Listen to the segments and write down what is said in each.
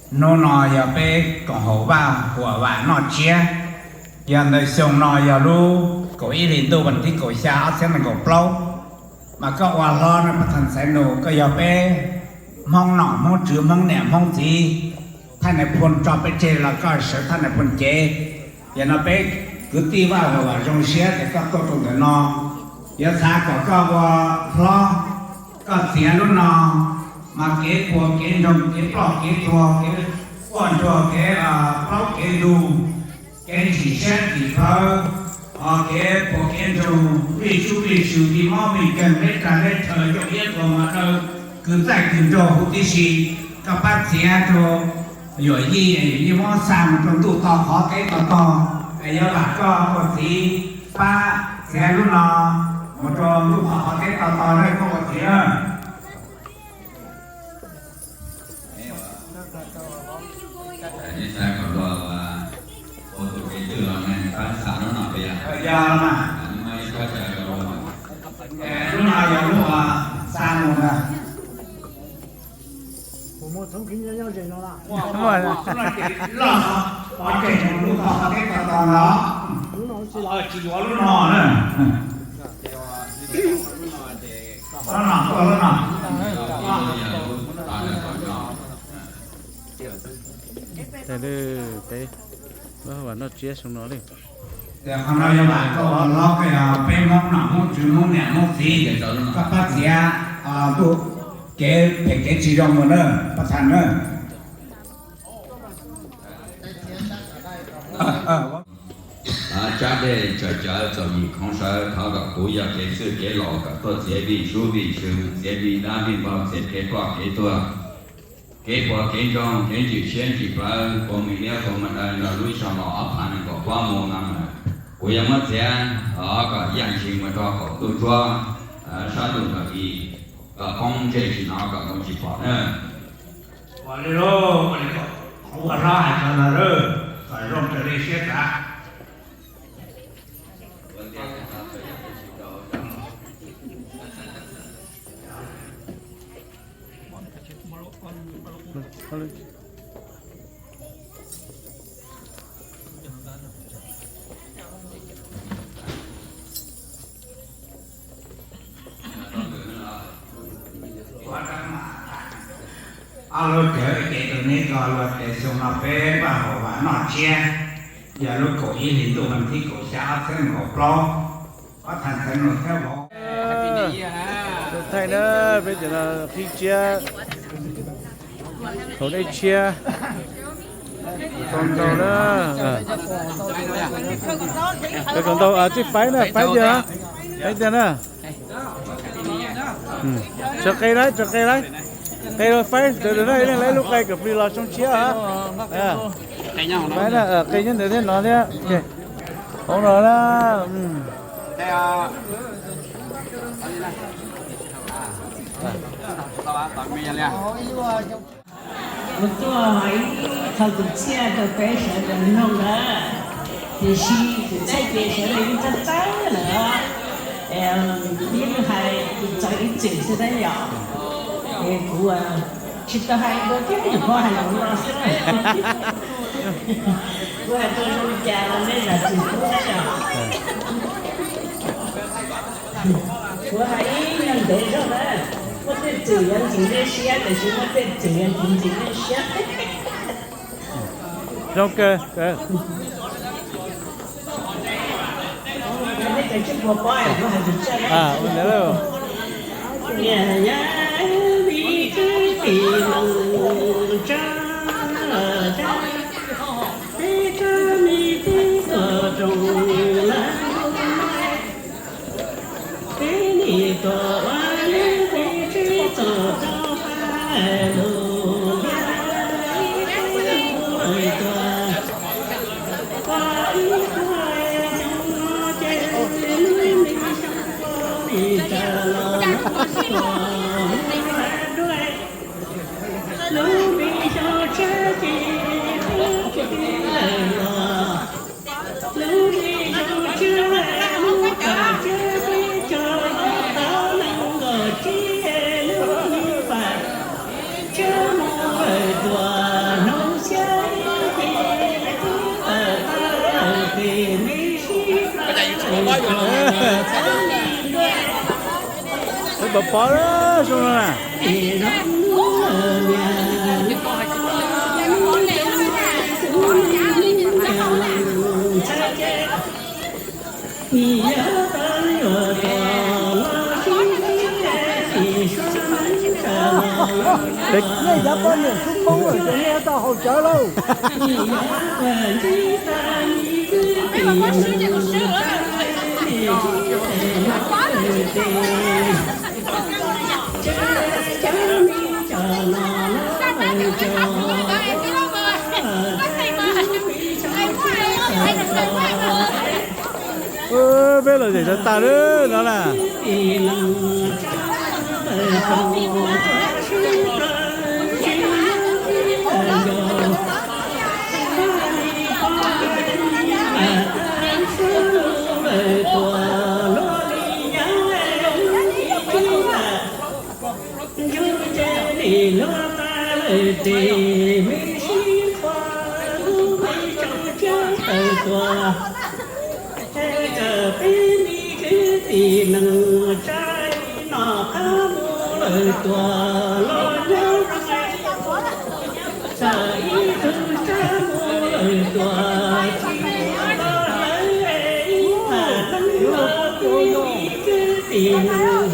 Hnub no yog peb koom haum Vaj Huam Vam noj tsiab, yog ntawm xyoo no yog lub kaum ib hlis ntuj vas thib kaum xya ob txhiab nees nkaum plaub. Mas koj ua hlob no pab thas ntxhais nus, koj yog peb Hmoob nom Hmoob tswv Hmoob niam Hmoob txiv, thaj nais phoo tso peb tseg los koj sawv thaj nais phoo cev. Yog no peb kwv tij Vaj Huam Vam zoo siab tias koj tuaj rau ntawm no, yuav xav kom koj ua hlob, koj txiav lub no, mas kev puas kev ntsoog kev ploj kev tuag kev quaj ntsuag kev plaub kev ntug, kev ntsim siab ntsim plawv, kev puas kev ntsoog vij sub vij sw vij mob vij keeg neb rag neb rhawv ncauj iab tuag mas daw, kws txaij kws nraug huv tib si, koj pab txiav rau yuam yij, yuam yij mob xa mus rau ntuj to qhov teb to tog, es yuav vam koj ua txiv pab txiav lub no mus rau ntuj to qhov teb to tog na koj ua txiv na. Neb xav kom luag ua tus kev twg los neeg pab xa lub no tiag. Yog mas, lub no yog lub xa mus ntag. Loj pov tseg mus lub tog qhov teb tog tog no. Tsis yuav lub no na. Lub no, lub no. Peb, peb, Vaj Huam Vam noj tsiab xyoo no li. Tias qhov no yog vam koj ua hlob, koj yog peb Hmoob nom Hmoob tswv Hmoob niam Hmoob txiv, koj pab txiav ntuj kev phem kev tsis zoo mus na, pab thas na. Tsab dej tsawm cawv txom nyem khoov sawv, thov kom kuv yog kev txwj kev laus kom tuaj txiav vij sub vij sw, txiav vij dab vij npau, txiav kev ploj kev tuag, kev puas kev ntsoog, kev ntsim siab ntsim plawv, puas mis liab puas mas daw nrog lub xyoo los ob phav nees nkaum plaub mus no. Kuv yuav muab txiav kom yaj ntshis mus rau qaum ntuj tsuab, sab ntuj tog i, kom poob ntsej tsis hnov kom mus tsis pom na. Ua li lauj, ua li kom ua hlob hais txog ntawd lawm, kom zoo raws li siab xav. Ob lub cawv ces tus neb ko luag tias xyoo no peb Vaj Huam Vam noj tsiab, yog lub kaum ib hlis ntuj vas thib kaum xya ob txhiab nees nkaum plaub, pab thas ntxhais nus thiab vauv. Thaij na, peb cov no qhib tsiab, haus dej tshiab, tau ntau na. Cov kom ntau, tsij faib na, faib tiag, faib tiag na. Tso qe lawm, tso qe lawm. Qe rau faib, ib leeg laib lub qe kom plig los xyoo tshiab. Faib na, qe nyob ntawd thiab no thiab. Hauv no na. Mus tuaj ib qho kwv txhiaj rau peb sawv daws mloog na, tiam sis kuv txhais tias sawv daws yeej txawj txawj lawm, yeej hais txawv ib txwm xwb na yom. Es kuv tsis tau hais dua thiab, nyuam qhuav hais los no xwb. Kuv hais tau zoo li cas los nej zam txim pub na yom. Kuv hais ib nyuag ntev zog na, muaj tej txwm yuav ntxim nej siab, tiam sis muaj tej txwm yuav tsis ntxim nej siab. Zoo kawg. Lub me xyoo tshiab ces peb tsis lawm los, lub me xyoo tshiab hnub pam tshiab peb tso yog tau nees nkaum tsib lub me pam tshiab mus lawm tuaj hnub Pov zoo no na. Ces nej cov poj niam xub poob lawm ces nej tau haus cawv lauj. Peb los zem tag tag lawm no na. Ntsug ces nim luag tas lawm ces me sib qhuas lub me tsaus tsawb tawm tuaj. Txawm peb me kwv tij neej tsa no qab mus lawm tuaj los nyob zoo. Txawm ib tug rab mus lawm tuaj tsis los lawm ib phav neeb los kuj me kwv tij neej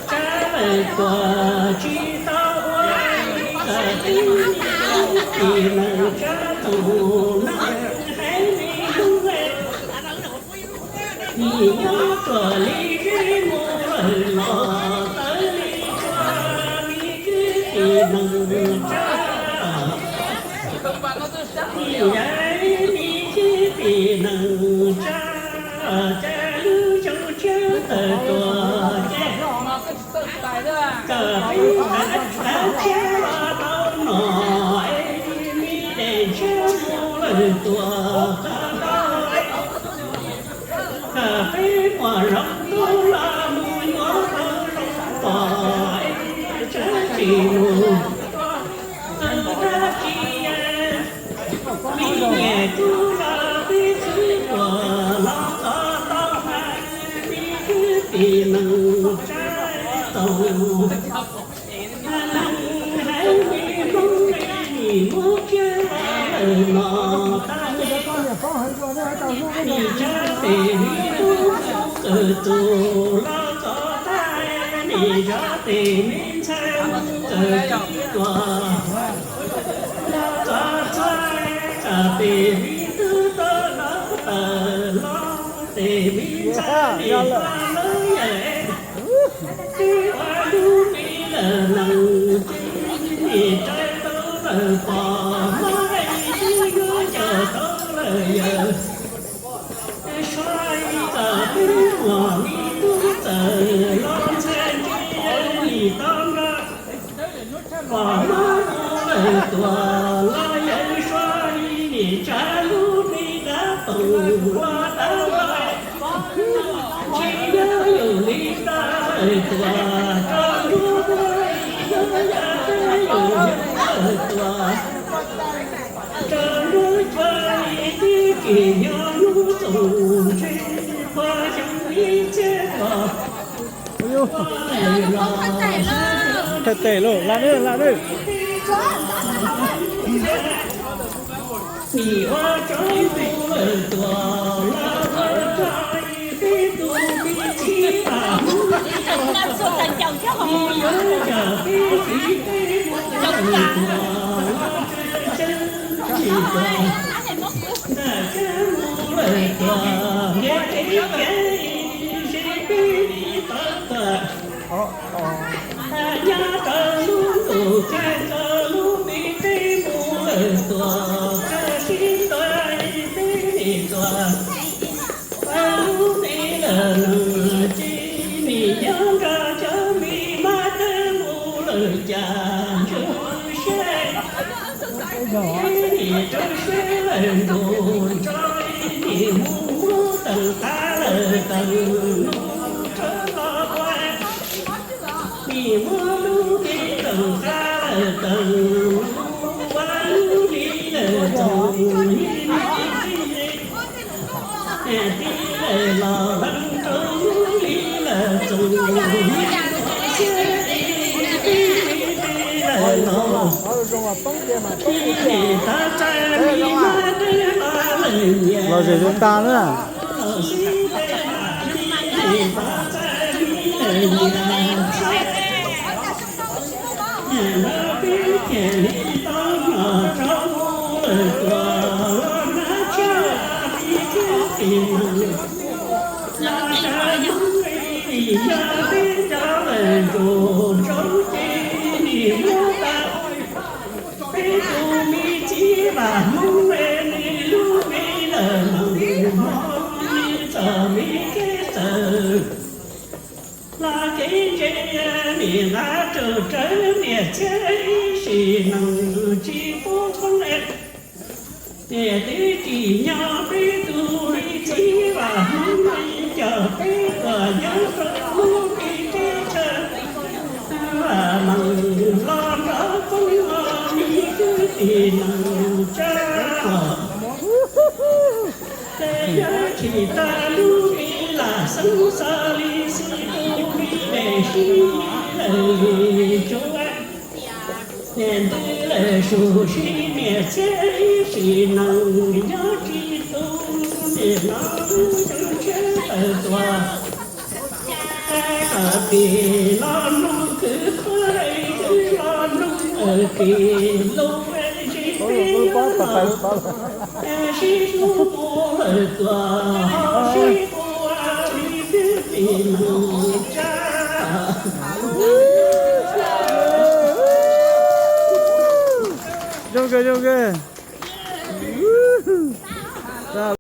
tsa lawm tuaj tsis tau ua. Txawm peb me kwv tij neej tsa tus neeg haiv neeg hlub nim nyob tuaj li zeb mus lawm los tawv li tsuag me kwv tij neej tsa. Nim yog me kwv tij neej tsa, cas lub tsaus tsawb tawm tuaj ces kom peb tav tshiab los tau noj es me dej ntshiab mus lawm tuaj qab nrauj. Kom peb muaj zoo tub los mus yuav tau zoo poj es tsawb tsis mus tau dab tsi. Me nyiaj kub los peb txwv tuaj los txog tau hais, me kwv tij neej tsa tau. Neeg haiv neeg Hmoob nim muab tsiab lawm no tag, nim tsa tes me tub kawm tus los txog tag, nim tsa tes me ntxhais kawm tus tuaj los txog tag, tsa tes me tub tau los tawm los tes me ntxhais nim hla lawm yawm. Twb ua lub me lawm neeg, twb nim raws tau lawm pog hmab, twb yuav coj tau lawm yawm. Suav ib txawm twb muaj me tub txawm los ntxhais ntse, nim tau nrog pog hmab mus lawm tuaj los yawm. Suav ib nim tsa lub me dab toog los dab laug, tsis nyob yus li dab laug tuaj rau nruab, yus yam yus lawm tuaj rau nruab cua, twb tsis nyob hnub txoos ntse, pog xyoo ib txhiab pog. Thawj tes lauj, la neb, la neb. Nim ua tsaug mus lawm tuaj los ua tsaug peb tus me txiv pam. Nim yuav coj peb txiv peb mus lawm tuaj los tseem tsawg mus tuaj, ntawm tsawg mus lawm tuaj ntiaj teb ces seb peb li tau tuaj. Nyob rau lub ntuj tshav ntuj lub me peb mus lawm tuaj, kawg sib ntuj peb nim tuaj. Lub me lawm neeg ces nim nyob nrog cov me mab kawg mus lawm cas ntsuag seb. Nim rau seb lawm ntuj nrog nim mus muab teem qab lawm teem nus rov los ua. Nim muab lub me teem qab lawm teem nus ua lub li lawm txoom li, tij lawm los leej rau lub li lawm txoom li. Los zem zoo tas na. Peb tus me txiv Vaj Hmoob, nws lub npe lawm Meej Hmoob, nws txom me kev txawj hla kev ntse, niam nqa raws rawv niam txiv ib sim neej tsis pub poob. Niam twb tsim nyog peb tus me txiv Vaj Hmoob, coj peb tuaj nyob rau lub ntiaj teb chaw, Vaj Meej los nrog poob, me kwv tij neej tsa. Tes yawg tsis tas lub me lam xeeb xo li xwb, tus me dej sib lawm tsuav, niam ntws lawm sub sib niam txiv ib sim neej nyob tsis tu, niam no xyoo tshiab tawm tuaj. Qhov pem los mloog kwv qhov, kwv los mloog pem lub, sib hlub mus lawm tuaj, sib hlub li kwv tij neej tsa. Zoo kawg, zoo kawg.